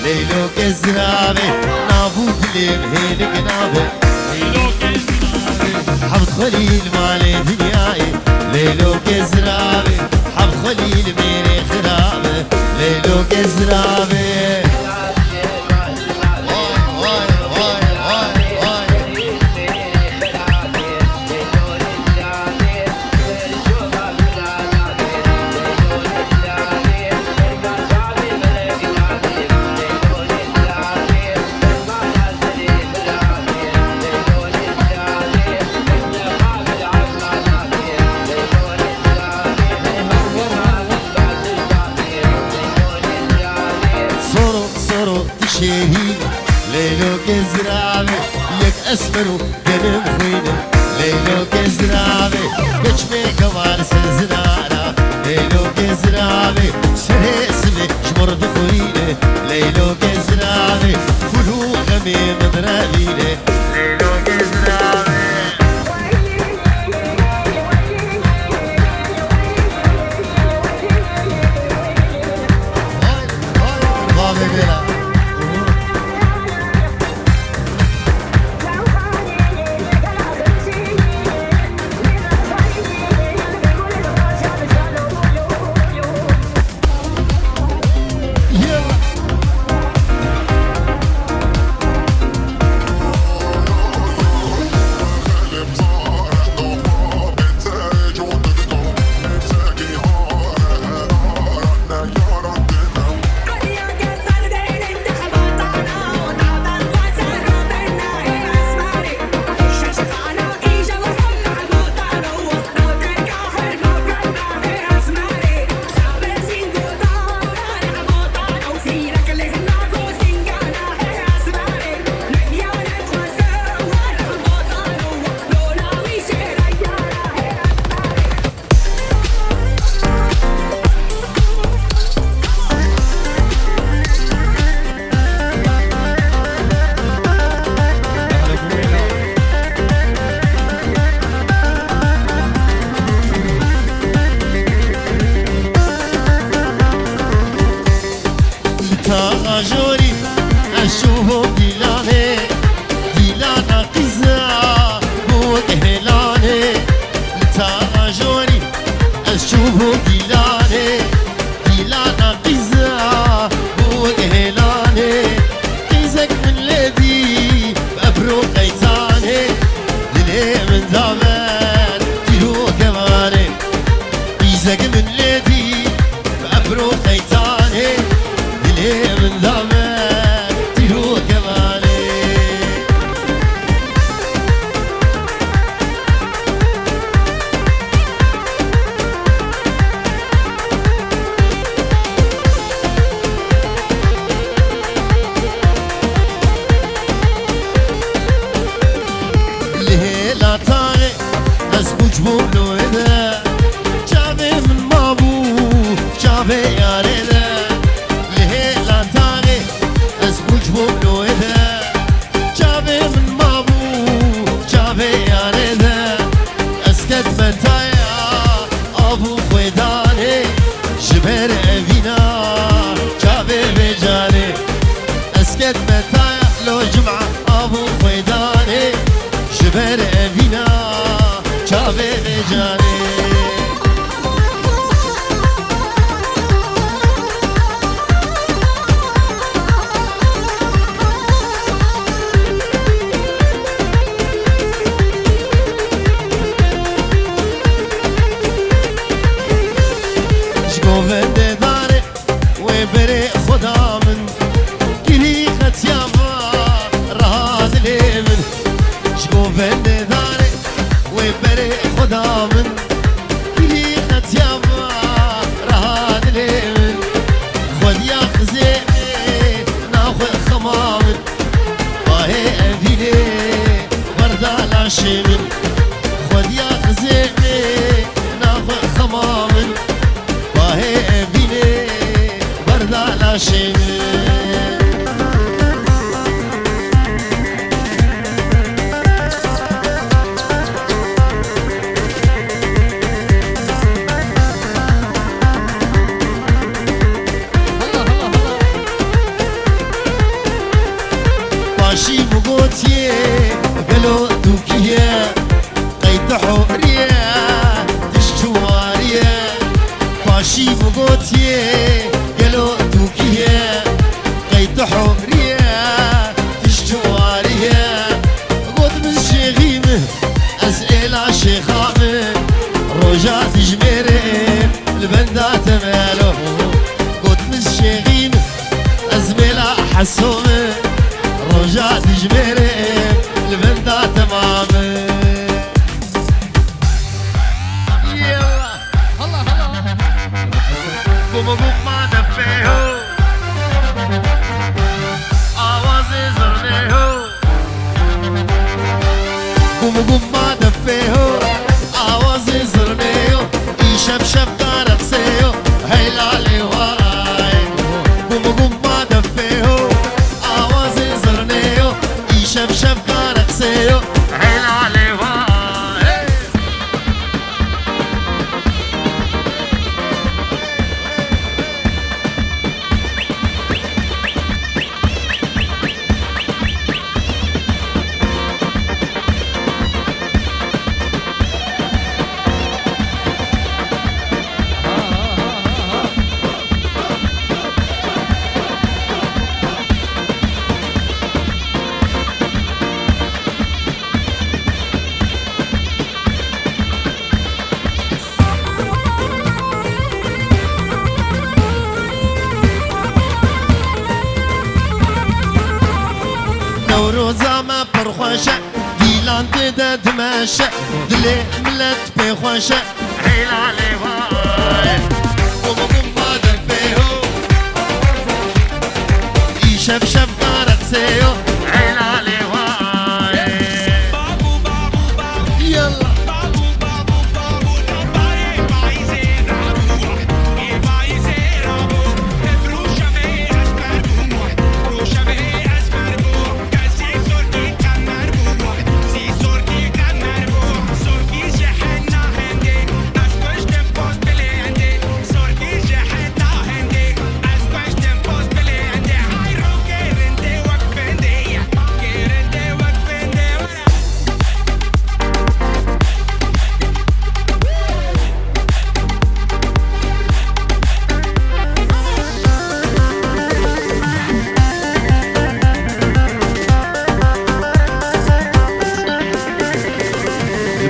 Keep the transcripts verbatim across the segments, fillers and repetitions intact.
Leylokê ziravê, navû dilê hênik nabe. Heft xwelî li malê dinyayê. Leylokê ziravê, heft xwelî li mêrê xirabe. Leylokê ziravê. Vay, vay, vay, vay, vay. Soro, soro, tu şêrîn, leylokê ziravê, yek esmer û genim xwîne. Leylokê ziravê, geçmê kewar ser zinara. Leylokê ziravê, serê sivê ji mir dixwîne. Leylokê ziravê, xul û xemê min revîne. Leylokê ziravê. Li taxa jorî ez çûbûm dîlanê, dîlana qîza bû wek hêlanê. Li taxa jorî ez çûbûm dîlanê, dîlana qîza bû wek hêlanê. Qîzek min lê dî bi ebr û qeytanê, dilê min da me tîr û kemanê. Qîzek min lê dî bi ebr û qeytanê, dilê min da me tîr û kemanê. Li hêla taxê ez puç bûm li wê de. Çavê min mabû çavê yarê de. Li hêla taxê ez puç bûm li wê de. Çavê min mabû çavê yarê de. Ez ketme taya av û xwêdanê, ji ber evîna çavê vê carê. Ez ketme taya lo cima av û xwêdanê, ji ber evîna çavê vê carê. Ji govendê darê wê berê xweda min, kirî xetiya va reha dilê min. Ji govendê darê wê berê xweda min, kirî xetiya va reha dilê min. Xwediya xizê naxwe xema min, bahê evînê berda laşê min. Xwediya xizê naxwe xema min, bahê evînê berda laşê min. Paşî min gotiye, gelo tu kî ye? Qey tu hûrî ye, tişt çi warî ye? Paşî min gotiye, gelo tu kî ye? Qey tu hûrî ye, tişt çi warî ye? Got min şêxî min, ez êla şêxa min, roja dijmêrê li benda te melo. Got min şêxî min, ez mêla Heso min, roja dijmêrê li benda te ma min. Yalla. Allah Allah. Gum gum ma defê ho. Awazê zirnê ho. Gum gum ma defê ho. Awazê zirnê ho. Îşev şev ka reqsê ho. Hey lalê way. Gum gum ma defê ho. Awazê zirnê ho. Îşev şev ka reqsê ho. Hey lalê way. Hey. Newroza me pir xweş e, dîlan dide dimeşe, dilê milet pê xweş e. Hey lalê vay. Bum bum ma defê ho. Îşev şev ka reqsê yo. Hey lalê vay. Yalla.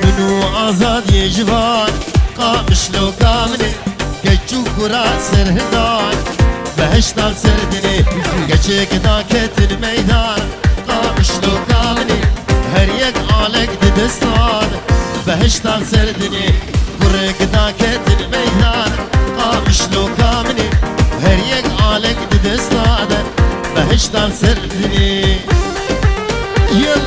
Min û azadiyê civan, Qamişloka min e, keç û kura serhildan, behişta ser dinê, keçêk naketin meydan. Qamişloka min e, her yek alek di desta de, behişta ser dinê, kurek naketin meydan. Qamişloka min e, her yek alek di desta de, behişta ser dinê. Yıl.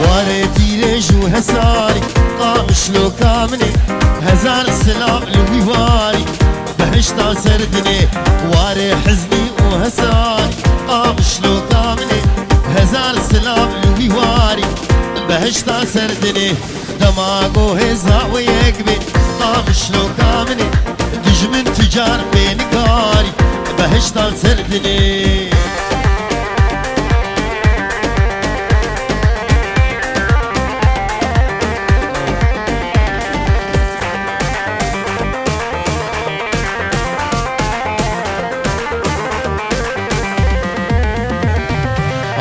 Warê dîrêj û hesarî, Qamişloka min e, hezar silav li wî warî. Behişta ser dinê, warê hiznî û hesarî, Qamişloka min e, hezar silav li wî warî. Behişta ser dinê, dema ku hêza we yek bê, Qamişloka min e, dijmin tu car bê nikarî. Behişta ser dinê.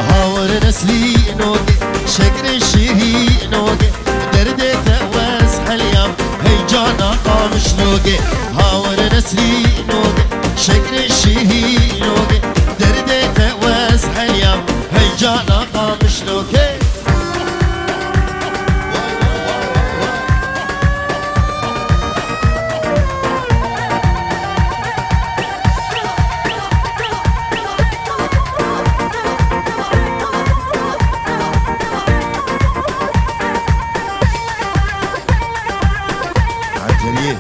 Hawir neslî noge, şekrê şîrî noge, derdê te wez heliyam, hey cana Qamişloke. Hawir neslî noge, şekrê şîrî noge, derdê te wez heliyam, hey cana Qamişloke. Atelier.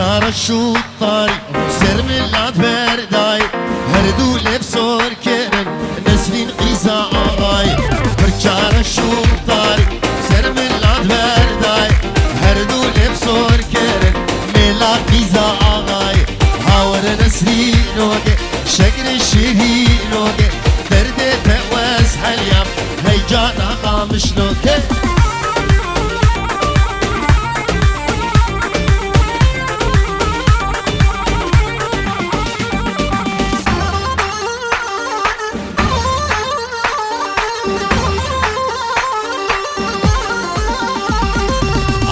Çare şû tarî ser milat berdayî, her du lêv sor kirin Nesrîn qîza axayî. Pir çare şû tarî ser milat berdayî, her du lêv sor kirin mêla qîza axayî. Hawir Nesrîn oge, şekri şirîn oge, derdê te wes helya, heycana qamişlo ke.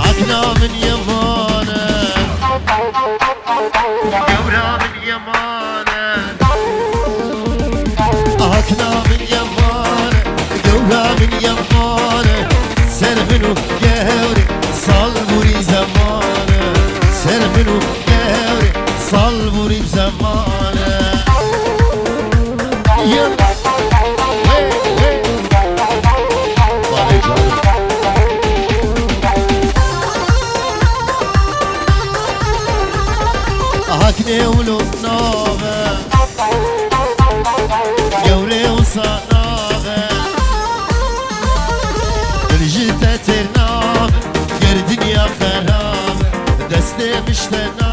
Akna min yemane, gewra min yemane. Akna min yemane, gewra min yemane. Ser min û gewrê sal vurî zemane. Ser min û gewrê sal vurî zemane. Yem. Hey, hey. Vay canım. Hakne ulo nave. Gewrê wisa nabe. Dil ji te têr nabe. Ger dinya xerabe, destê min ji te nabe.